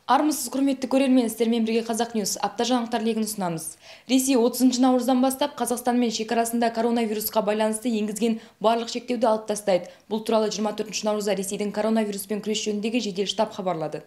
Армысыз, құрметті көрермен, сіздермен бірге Қазақ Ньюс апта жаңалықтар легін ұсынамыз. Ресей 30 наурыздан бастап Қазақстанмен шекарасында коронавирусқа байланысты енгізген барлық шектеуді алып тастайды. Бұл туралы 24 наурызда Ресейдің коронавируспен күрес жөніндегі жедел штаб хабарлады.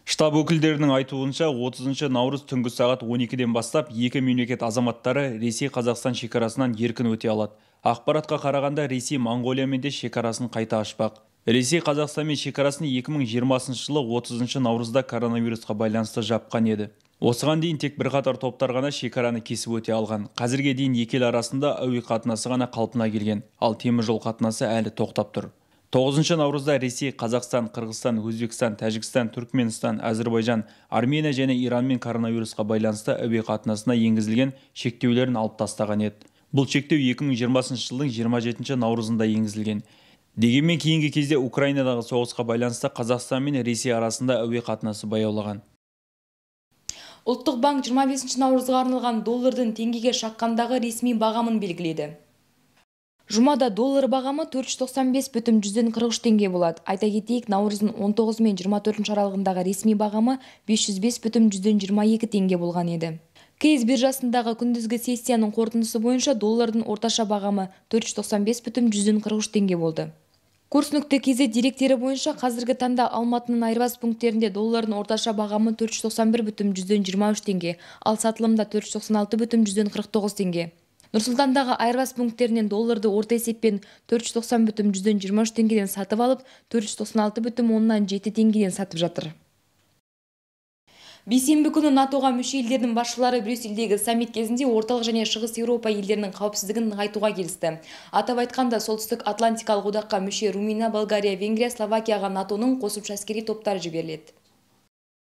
Штаб өкілдерінің айтуынша, 30 наурыз түнгі сағат 12-ден бастап екі мемлекет азаматтары Ресей-Қазақстан шекарасынан еркін өте алады. Ақпаратқа қарағанда, Ресей Моңғолиямен де шекарасын қайта ашпақ. Ресей Қазақстанмен шекарасын 2020 жылы 30 наурызда коронавирусқа байланысты жапқан еді. Осыған дейін тек бірқатар топтар ғана шекараны кесіп өте алған. Қазірге дейін екі ел арасында әуе қатынасы ғана қалпына келген, ал темір жол қатынасы әлі тоқтап тұр. 9 наурызда Ресей, Қазақстан, Қырғызстан, Өзбекстан, Тәжікстан, Түркменстан, Әзірбайжан, Армения және Иранмен коронавирусқа байланысты әуе қатынасына енгізілген шектеулерін алып тастаған еді. Бұл шектеу 2020 жылдың 27 наурызында енгізілген. Дегенмен кейінгі кезде Украинадағы соғысқа байланысты Қазақстан мен Ресей арасында әуе қатынасы баяулаған. Ұлттық банк 25 наурызға арналған доллардың теңгеге шаққандағы ресми бағамын белгіледі. Жұмада доллар бағамы 495,43 теңге болады. Айта кетейік, наурыздың 19 мен 24 аралығындағы ресми бағамы 505,22 теңге болған еді. Кейс биржасындағы күндізгі сессияның қорытындысы бойынша доллардың орташа бағамы 495,43 теңге болды. Курс.kz деректері бойынша қазіргі таңда Алматының айырбас пункттерінде доллардың орташа бағамы 491,23 теңге, ал сатылымда 496,49 теңге. Нұр-Сұлтандағы айырбас пункттерінен долларды орта есеппен 490,23 теңгеден сатып алып, 496,7 теңгеден сатып жатыр. Бейсенбі күні НАТО-ға мүше елдердің басшылары Брюссельдегі саммит кезінде Орталық және Шығыс Еуропа елдерінің қауіпсіздігін нығайтуға келісті. Атап айтқанда, Солтүстік Атлантикалық одаққа мүше Румыния, Болгария, Венгрия, Словакияға НАТО-ның қосымша әскери топтары жіберіледі.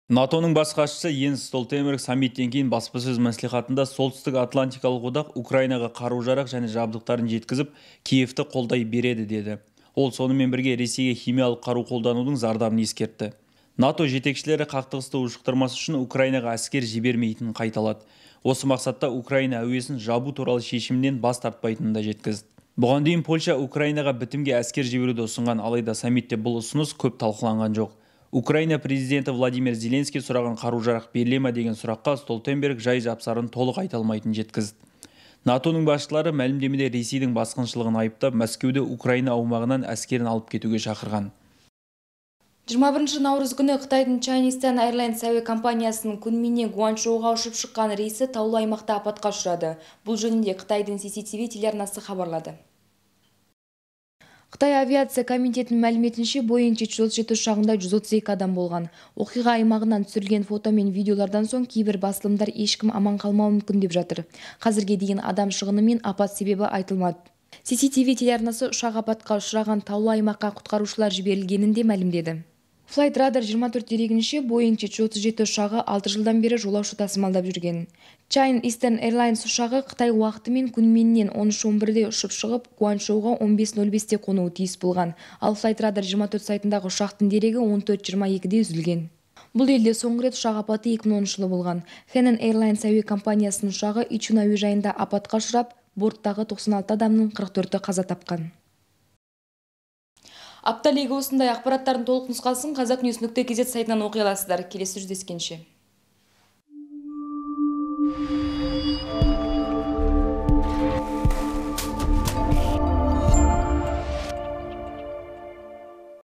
НАТО-ның бас хатшысы Йенс Столтенберг саммиттен кейін баспасөз мәслихатында Солтүстік Атлантикалық одақ Украинаға қару-жарақ және жабдықтарын жеткізіп, Киевті қолдай береді деді. Ол сонымен бірге Ресейге химиялық қару қолданудың зардабын ескертті. НАТО жетекшілері қақтығысты ушықтырмас үшін Украинаға әскер жібермейтінін қайталады. Осы мақсатта Украина әуесін жабу туралы шешімінен бас тартпайтынын да жеткізді. Бұған дейін Польша Украинаға бітімге әскер жіберуді ұсынған, алайда саммитте бұл ұсыныс көп талқыланған жоқ. Украина президенті Владимир Зеленский сұраған қару-жарақ беріле ме деген сұраққа Столтенберг жай жапсарын толық айта алмайтынын жеткізді. НАТО-ның басшылары мәлімдемеде Ресейдің басқыншылығын айыптап, Мәскеуді Украина аумағынан әскерін алып кетуге шақырған. 21 наурыз күні Қытайдың China Eastern Airlines әуе компаниясының Куньминнен Гуанчжоуға ұшып шыққан рейсі таулы аймақта апатқа ұшырады. Бұл жөнінде Қытайдың CCTV телеарнасы хабарлады. Қытай авиация комитетінің мәліметінше, Boeing 737 ұшағында 132 адам болған. Оқиға аймағынан түсірілген фото мен видеолардан соң кейбір басылымдар ешкім аман қалмауы мүмкін деп жатыр. Қазірге дейін адам шығыны мен апат себебі айтылмады. CCTV телеарнасы ұшақ апатқа ұшыраған таулы аймаққа құтқарушылар жіберілгенін де мәлімдеді. Flight Radar 24 дерегінше, Boeing 737 ұшағы 6 жылдан бері жолаушы тасымалдап жүрген. China Eastern Airlines ұшағы Қытай уақытымен Куньминнен 13:11-де ұшып шығып, Гуанчжоуға 15:05-те қонуы тиіс болған. Ал Flight Radar 24 сайтындағы ұшақтың дерегі 14:22-де үзілген. Бұл елде соңғы рет ұшақ апаты 2010 жылы болған. Henan Airlines әуе компаниясының ұшағы Ичун әуежайында апатқа ұшырап, борттағы 96 адамның 44-і қаза тапқан. Апта легі осындай ақпараттардың толық нұсқасын қазақnews.kz сайтынан оқи аласыздар. Келесі жүздескенше.